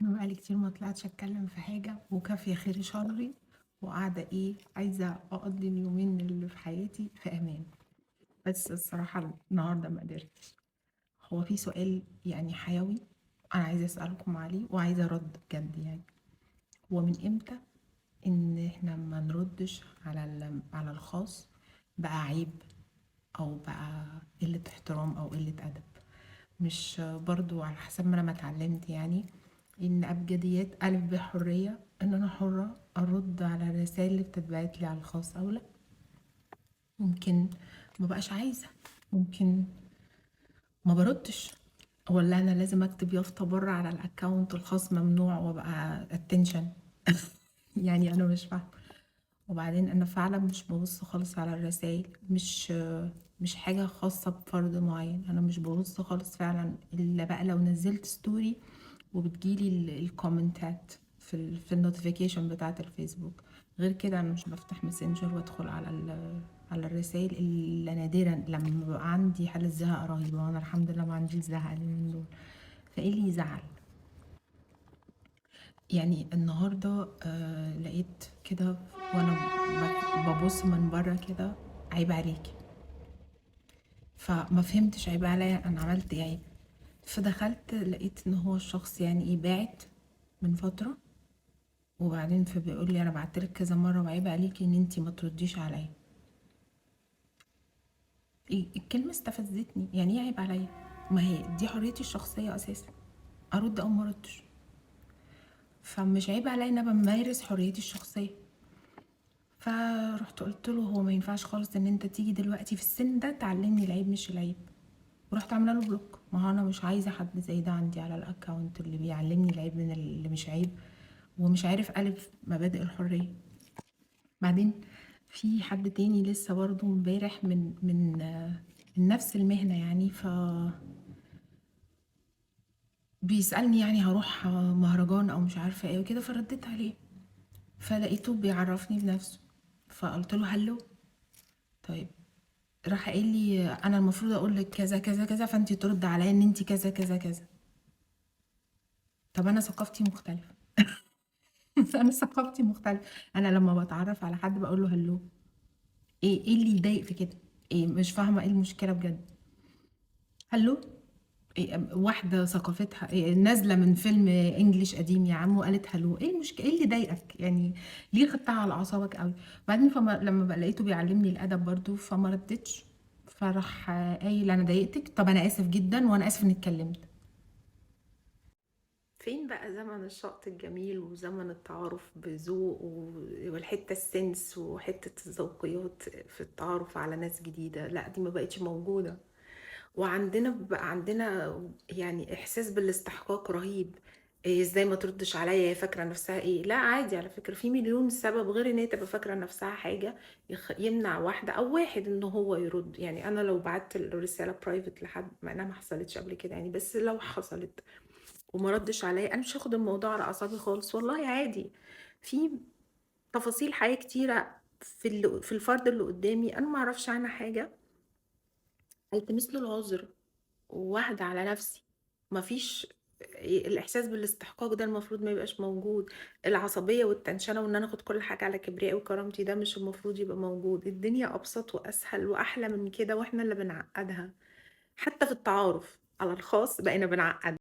أنا بقالي كتير ما طلعتش أتكلم في حاجة وكافية خيري شري، وقاعدة إيه عايزة أقضي اليومين اللي في حياتي في أمان. بس الصراحة النهاردة ما قدرتش. هو في سؤال يعني حيوي أنا عايزة أسألكم عليه وعايزة أرد بجد. يعني هو من إمتى إن إحنا ما نردش على الخاص بقى عيب أو بقى قلة احترام أو قلة أدب؟ مش برضو على حسب ما أنا ما اتعلمت يعني إن أبجديات ألف ب حرية، إن أنا حرة أرد على الرسائل اللي بتتبعت لي على الخاص أو لأ. ممكن ما بقاش عايزة، ممكن ما بردش، ولا أنا لازم أكتب يافطة بره على ال account الخاص ممنوع وأبقى attention؟ يعني أنا مش فاهمة. وبعدين أنا فعلا مش ببص خالص على الرسائل، مش حاجة خاصة بفرد معين، أنا مش ببص خالص فعلا، إلا بقى لو نزلت story وبتجيلي الكومنتات في ال notification بتاعة الفيسبوك. غير كده أنا مش بفتح ماسنجر وأدخل على الرسائل إلا نادرا لما ببقى عندي حالة زهق رهيبة، وأنا الحمد لله ما عنديش زهق اليومين دول. فإيه اللي يزعل؟ يعني النهاردة لقيت كده وأنا ببص من بره كده عيب عليكي، فما فهمتش عيب عليا أنا عملت إيه عيب. فدخلت لقيت إن هو الشخص يعني إيه باعت من فترة، وبعدين فبيقول لي أنا بعتلك كذا مرة وعيب عليكي إن أنتي ما ترديش عليا. إيه الكلمة استفزتني، يعني إيه عيب عليا؟ ما هي دي حريتي الشخصية أساسا، أرد أو ما أردش، فمش عيب عليا إن أنا بمارس حريتي الشخصية. فرحت قلت له هو ما ينفعش خالص إن أنت تيجي دلوقتي في السن ده تعلمني العيب مش العيب، ورحت عامله له block. ما هو انا مش عايزه حد زي ده عندي على ال account اللي بيعلمني العيب من اللي مش عيب ومش عارف الف مبادئ الحريه. بعدين في حد تاني لسه برضو امبارح من نفس المهنه يعني، ف بيسالني يعني هروح مهرجان او مش عارفه ايه وكده، فرديت عليه فلقيته بيعرفني بنفسه، فقلت له hello. طيب راح قايل لي انا المفروض اقول لك كذا كذا كذا فانت ترد عليا ان انت كذا كذا كذا. طب انا ثقافتي مختلفه. انا ثقافتي مختلفه، انا لما بتعرف على حد بقول له hello. ايه اللي يضايق في كده؟ ايه مش فاهمه ايه المشكله بجد. hello إيه؟ واحده ثقافتها إيه نازله من فيلم English قديم يا عم وقالت hello، ايه المشكله؟ ايه اللي ضايقك يعني؟ ليه خدتها على اعصابك قوي؟ بعدين فما لما بقى لقيته بيعلمني الادب برضو فما ردتش، فراح قايل انا ضايقتك، طب انا اسف جدا وانا اسف اني اتكلمت. فين بقى زمن الشط الجميل وزمن التعارف بذوق والحتة ال sense وحتة الذوقيات في التعارف على ناس جديدة؟ لا دي ما بقتش موجودة. وعندنا بقى عندنا يعني إحساس بالاستحقاق رهيب. إيه ازاي ما تردش عليا، هي فاكرة نفسها ايه؟ لا عادي على فكرة، في مليون سبب غير ان هي تبقى فاكرة نفسها حاجة يمنع واحدة او واحد ان هو يرد. يعني انا لو بعت الرسالة private لحد، مع انها ما حصلتش قبل كده يعني، بس لو حصلت وما ردش عليا انا مش هاخد الموضوع على اعصابي خالص، والله عادي. في تفاصيل حياة كتيرة في الفرد اللي قدامي انا ما اعرفش عنها حاجة، التمس له العذر وواحدة على نفسي. مفيش الإحساس بالاستحقاق ده المفروض ما يبقاش موجود. العصبية والتنشنة وإن أنا أخد كل حاجة على كبريائي وكرامتي ده مش المفروض يبقى موجود. الدنيا أبسط وأسهل وأحلى من كده، وإحنا اللي بنعقدها. حتى في التعارف على الخاص بقينا بنعقد.